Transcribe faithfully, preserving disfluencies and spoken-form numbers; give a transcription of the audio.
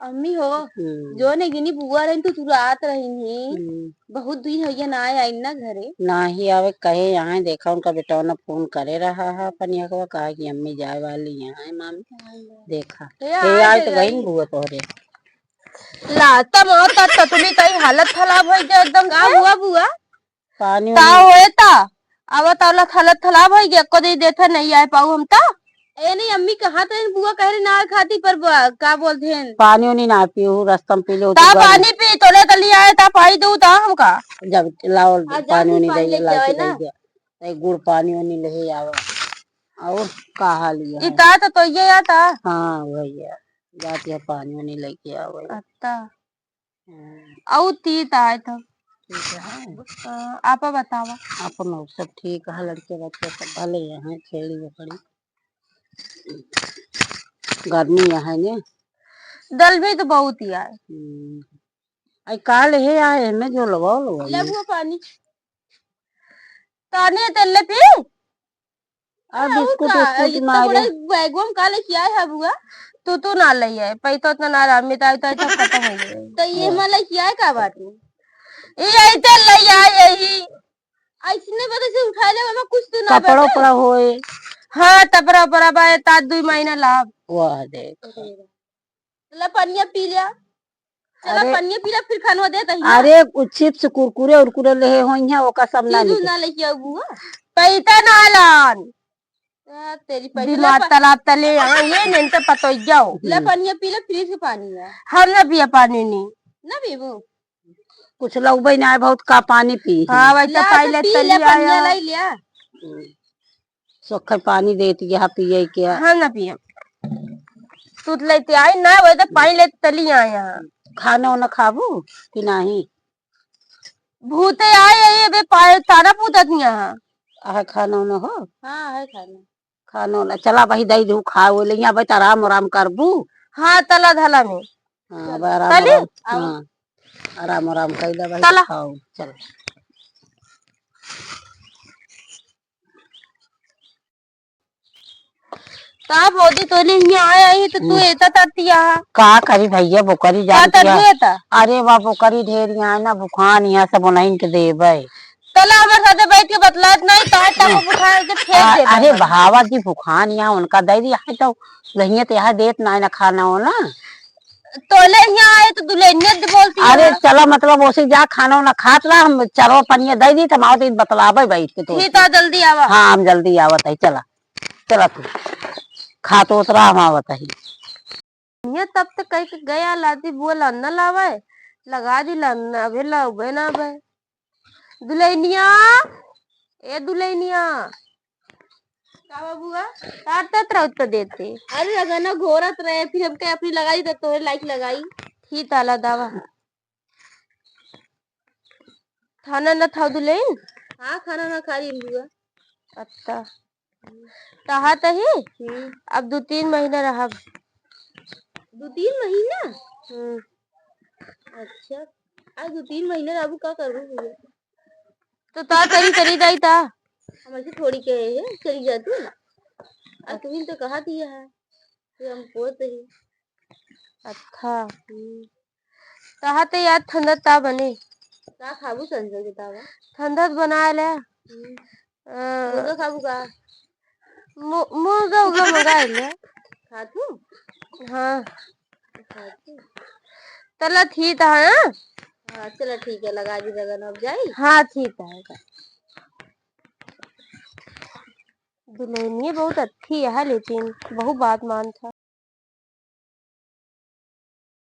अम्मी हो, हम्म। जौन एक जनी बुआ रहिन, तू तुरात रहिन ही। हम्म। बहुत दिन होइया ना आए, आइन ना घरे। नाही आवे, कहे यहाँ देखा, उनका बेटवा ना फोन करे रहा है, पनिया को कहा कि अम्मी जाए वाली यहाँ है, मामी। हाँ। देखा। ए, ए, आ आए तो गई। गई बुआ तोहरे। ला, तब और का ततली तई हालत खराब होइ गया एकदम का से। हुआ बुआ? पानी का उनी होए ता? अब तो हालत खराब होइ गया, एको दिन देथे नहीं आए पाऊ हम तो। ए नहीं, अम्मी कहा तो इन बुआ कह रही ना खाती, पर बुआ, का बोलते हैं? पानी उनी ना पीऊ, रस्ता में पी लो, ता तो पानी पी, तोले तली आए, ता पाई दू, ता हमका। जब लाओ, हाँ, जा पानी तू उनी पानी दे, लेके लाओ, आवे दे ना। दे। ए, गुड़ पानी उनी ले आवे। और का हाल ये है? इता तो, तो ये आता। हाँ, वही है। जाती है पानी उनी लेके आवे। अत्ता। हम्म। अउ तीत आए तो। ठीक है। अ, आपा बतावा। अपन लोग सब ठीक है, लड़के बच्चे सब भले हैं, खेली बकरी। गर्मी है ने? गर्मी तो बहुत ही आए। हम्म। आई काल हे आए, हमें जो लगाओ, लगाओ। ले बुआ पानी। तानी तेल ले पी। आ, अरे, बिस्कुट का, उस्कुट इतना मारे। बड़ा बैगवा में का लेके आए है बुआ? तू, तू ना ले आए, पैसा उतना ना रहा, मिटाई उताई सब खत्म हो गए। तो ये हमारा लेके आए का बाटे? ये आई तेल ले आए यही। ऐसने बता से उठा ले बाबा, कुछ तो ना कपड़ा बाटे। उपड़ा होए। हाँ, तपरा उपरा बा, तात दुई महीना लाभ। वाह, देख। अरे, ले पनिया पी लिया। चला अरे, पनिया पी ला, फिर खानवा देत ही ना। अरे, उ chips, कुरकुरे उरकुरे लेहे होइहैं, ओका सब ना चीज लेके। ना लेके आऊ बुआ। पैसा ना लान। आ, तेरी पैसा दिमाग ले प- तालाब तले, हाँ, ये नहीं तो पतो जाओ। ले पनिया पी ले, फ्रिज के पानी है। हम ना पिया पानी नहीं। ना पीबू? कुछ लउबे ना है, बहुत का पानी पी। हाँ, वैसे ला, पहले तो पी ले, तली पनिया आया। लाई लिया। हम्म। सोखे पानी देती है पिए के। हम ना पियब। तू तो लेते आई ना, वही तो पानी लेते तली आए यहाँ। खाना वाना खाबू कि नाही? भूते आए, ये बे पाए तारा पूजत यहाँ। आह, खाना वाना हो? हाँ, है खाना। खाना वाना, चला भाई, दई दू, खाओ ले, यहाँ बैठ आराम आराम करबू। हाँ, तला धला में। हाँ, अब आराम तली? आराम, आओ। हाँ, आराम आराम कर ले भाई, तला। खाओ, चल। का भौजी, तोले हियाँ आए आई तो तू हम्म। एता तरतिया। का करी भैया, बोकरी का जान किया। तरतिया ता? अरे बा, बोकरी ढेर यहाँ है ना, भुखान यहाँ सब उन्हीं के देबे। तला हमर साथे बैठ के बतलात नहीं, तार टाको हम्म। बुखार के फेंक आ, देबे अरे हम। भावा जी, भुखान यहाँ उनका दे दी, यहाँ तो लहिए तो यहाँ देत ना, ना खाना हो ना। तोले यहाँ आए तो दुल्हनिया दे बोलती अरे है। चला, मतलब, ओसे जा, खाना वाना खात रहा, हम चरवा पनिया दे दी, त हम आवत ही बतलावे बैठ के तो। ठीक है, जल्दी आवा। हाँ, हम जल्दी आवत है, चला, चला तू। खात होत रहा, हम आवत है। ये तब तक कह के गया, लादी बुआ लन्ना लावे, लगा दी लन्ना, अबे लावे ना बे। दुल्हनिया, ए दुल्हनिया। का बा बुआ? तार तत रौत तो देते। अरे लगना घोरत रहे, फिर हमके अपनी लगाई तो तोरे लाइक लगाई। ही ताला दावा। खाना ना खाओ दुल्हन? हाँ, खाना ना खा रही बुआ। अच्छा। कहा तही? हम्म। अब दो तीन महीना रहब। दो तीन महीना? हम्म। अच्छा, आज दो तीन महीना रहबू, का करबू भैया? तो ता चली, चली जाई ता। हम ऐसे थोड़ी कहे हैं, चली जा तू। आ तुम्ही तो कहा दिया है, तो हम पोत ही। अच्छा। हम्म। कहा ते यार ठंडा ता बने। का खाबू संजय के तावा? ठंडा तो बना ले। हम्म। अ, मुर्गा खाबू का? मु-, मुर्गा उर्गा मंगा ले। खा तू? हाँ। खा तू? चला ठीक है, हाँ? हाँ, चला ठीक है, लगा दी लगन, अब जाई? हाँ, ठीक है। दुल्हनिया बहुत अच्छी है, लेकिन बहुत बात मान था।